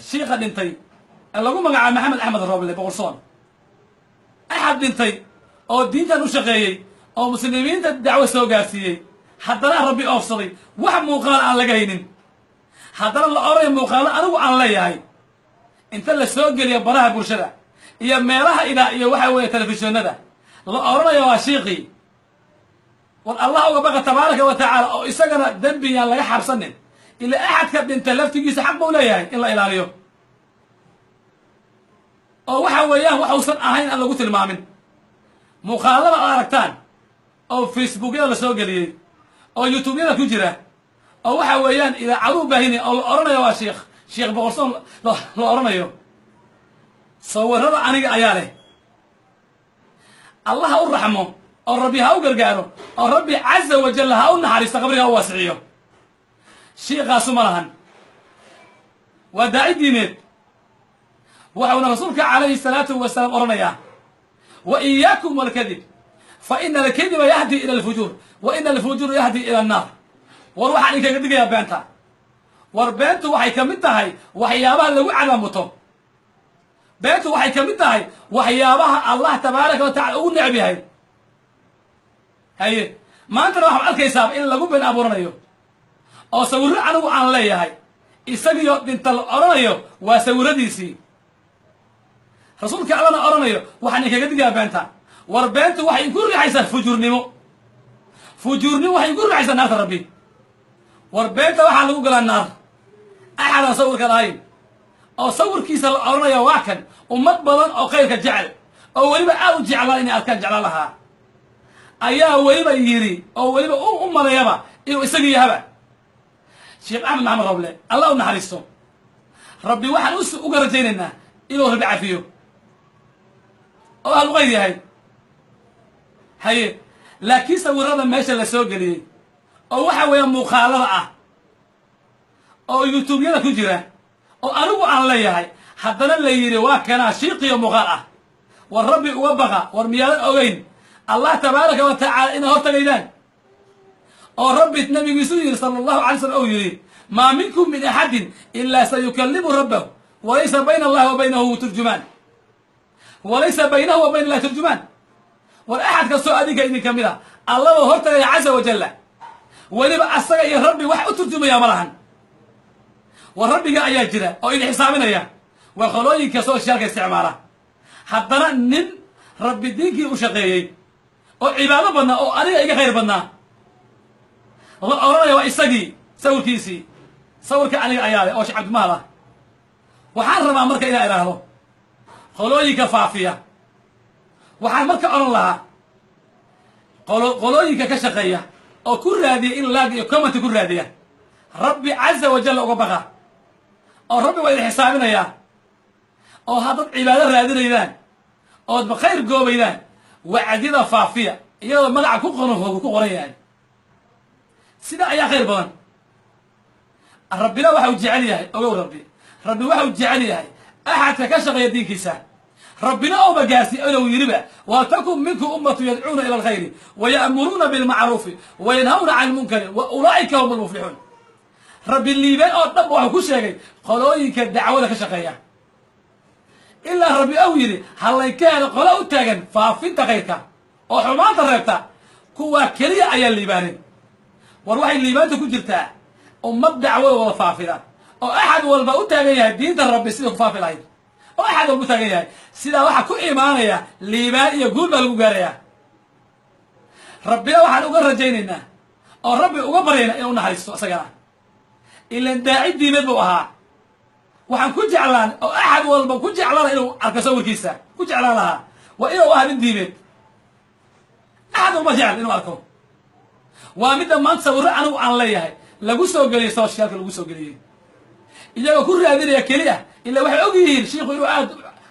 Shiikha dhintay ee lagu magacaabo Maxamed Axmed Roble Boqorsoon, axad dhintay oo diintan u shaqeeyey oo muslimiinta dacwo soo gaarsiiyey, haddana Rabbi oofsaday, wax muuqaal aan laga haynin, haddana la odhanaya muuqaalo anigu aan leeyahay inta la soo geliyo baraha bulshada iyo meelaha idaa iyo waxa weeye telefishinada, la odhanayo waa shiiqii. War Allah uga baqa tabaaraka wa tacaala, oo isagana dembiyaan laga xabsanin. Ila axadka dhinta laftigiisa xaq buu leeyahay in la ilaaliyo, oo waxa weeyaan waxuusan ahayn aan lagu tilmaamin. Muuqaalada ad aragtaan oo Facebookyada la soo geliyey oo YouTubeyada ku jira oo waxa weeyaan idaacaduu baahinaya oo la odhanayo waa Sheekh Boqorsoon la odhanayo, sawirada aniga ayaa leh. Allah ha u raxmo oo Rabbi ha u gargaaro oo Rabbi caza wajal ha u naxariisto, qabriga ha u waasiciyo. Shiikaasu ma lahan, waa daaci diimeed. Waxauna rasuulka calayhi salaatu wasalaam odhanayaa: "Wa iyaakum walkadib, fa ina alkadiba yahdi ila alfujuur, wa ina alfujuura yahdi ila annaar." War waxaan idinkaga digayaa beenta. War beentu waxay ka mid tahay waxyaabaha lagu cadaamuto. Beentu waxay ka mid tahay waxyaabaha Allah tabaaraka wa tacala ugu necab yahay. Haye, maantana waxaad arkaysaa in lagu been abuuranayo oo sawirro anigu aan leeyahay isagiyo dhinta la odhanayo waa sawiradiisii. Rasuulka Allana odhanayo: "Waxaan idinkaga digayaa beenta. War beentu waxay inku riixaysaa fujuurnimo, fujuurnimo waxay inku riixaysaa naarta Rabbi." War beenta waxaa lagu galaa naar. Axadaan sawirka lahayn oo sawirkiisa la odhanaya waa kan, ummad badan oo khayrka jecel oo weliba aad u jeclaan inay arkaan jeclaan lahaa ayaa weliba yidhi oo weliba u maleeyaba inuu isagii yahaba. Sheekh Axmed Maxamed Roble, Allah u naxariisto. Rabbi waxaan uga rajaynaynaa inuu Rabbi cafiyo oo ahlu khayr yahay. Haye, laakiin sawirada meesha la soo geliyey oo waxa weeya muuqaalada ah oo YouTubeyada ku jira oo anigu aan leeyahay, haddana la yidhi waa kanaa shiiqiyo muuqaal ah. War Rabbi uga baqa. War miyaadan ogeyn Allah tabaaraka wa tacaala inaad hortagaydaan, oo Rabbi nabigiisu yidhi sala Allahu alay slam ou yidhi: "Maa minkum min axadin ilaa sayukalimu rabbahu, walaysa bayna allahi wa baynahu turjumaan, walaysa baynahu wa bayna allahi turjumaan." War axad kastoo adinka idin ka mid a Allaba hortagaya caza wajalla, weliba asaga iyo Rabbi wax u turjumaya ma lahan. War Rabbiga ayaa jira oo idin xisaabinaya. Waa qolooyinka socialka isticmaala. Haddana nin Rabbi diinkii u shaqeeyey oo cibaado badnaa oo aniga iga khayr badnaa la odhanaya waa isagii sawirkiisii. Sawirka aniga ayaa leh oo Sheekh Cabdimahad ah. Waxaan rabaa marka inaa idhaahdo qolooyinka faafiya, waxaan marka odhan lahaa qolooyinka ka shaqeeya oo ku raadiya in like iyo comment ku raadiya, Rabbi caza wajalla uga baqa, oo Rabbi waa idin xisaabinayaa. Oo haddaad cibaado raadinaydaan oodba khayr goobaydaan, wacdida faafiya iyadoo magaca ku qoran ku qoran yahay. Sida ayaa khayr badan. Rabbina waxa uu jecel yahay, ogow, Rabbi waxa uu jecel yahay axadka ka shaqeeya diinkiisa. Rabbina ouba gaarsiiy inuu yidhiba: "Waltakun minkum ummatu yadcuuna ila alkhayri waya'muruuna bilmacruufi wayanhawna can lmunkari wa ulaa'ika hum almuflixuun." Rabbi liibeen oo dhan waxuu ku sheegay qolooyinka dacwada ka shaqeeya, ilaa Rabbi ou yidhi: "Hallaynka helo qolo u taagan faafinta khayrka oo xumaanta reebta, kuwaa keliya ayaa liibaanay." War waxay liibaanta ku jirtaa ummad dacwada wada faafida oo axad walba u taagan yahay diinta Rabbi sida ku faafi lahayd, oo axad walba u taagan yahay. Sidaa waxaa ku imaanaya liibaan iyo guul baa lagu gaarayaa. Rabbina waxaan uga rajaynaynaa oo Rabbi uga baryaynaa inuu naxariisto isagana, ilan daaci diimeed buu ahaa. Waxaan ku jeclaan oo axad walba ku jeclaan inuu arko sawirkiisa ku jeclaan lahaa waa inuu ahaa nin diimeed. Axad walba jecel inuu arko waa midda maanta sawirro anigu aan leeyahay lagu soo geliyey socialka, lagu soo geliyey iyagoo ku raadinaya keliya. Ilaa waxay og yihiin shiiku inuu aad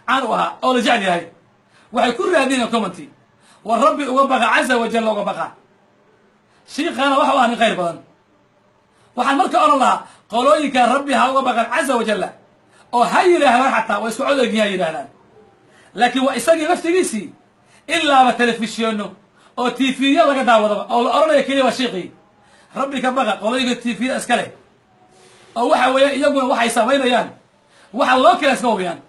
caan u ahaa oo la jecel yahay, waxay ku raadinayaan comment. War Rabbi uga baqa caza wajalla, uga baqa. Shiikana waxau ahaa nin khayr badan. Waxaan marka odhan lahaa qolooyinka Rabbi ha uga baqan caza wajalla, oo ha yidhaahdaan xataa waa isku codogii ha yidhahdaan, laakiin waa isagii laftigiisii ilaaba telefishono oo TVyo laga daawadaba oo la odhanaya keliya waa shiiqii. Rabbi ka baqa qolooyinka TVyada iska leh, oo waxa weeye iyaguna waxay samaynayaan Waxa loo kala iska hubiyaan.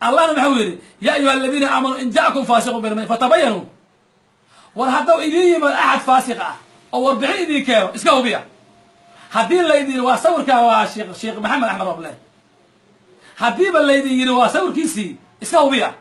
Allahna maxuu yidhi? "Ya ayuha aladiina aamanuu, in ja'akum faasiqun binaba'in fatabayanuu." War haddau idiin yimaado axad faasiq ah oo warbixin idiin keeno, iska hubiya. Haddii laydin yidhi waa sawirkaa, waa Sheekh Maxamed Axmed Roble, haddiiba laydin yidhi waa sawirkiisii, iska hubiya.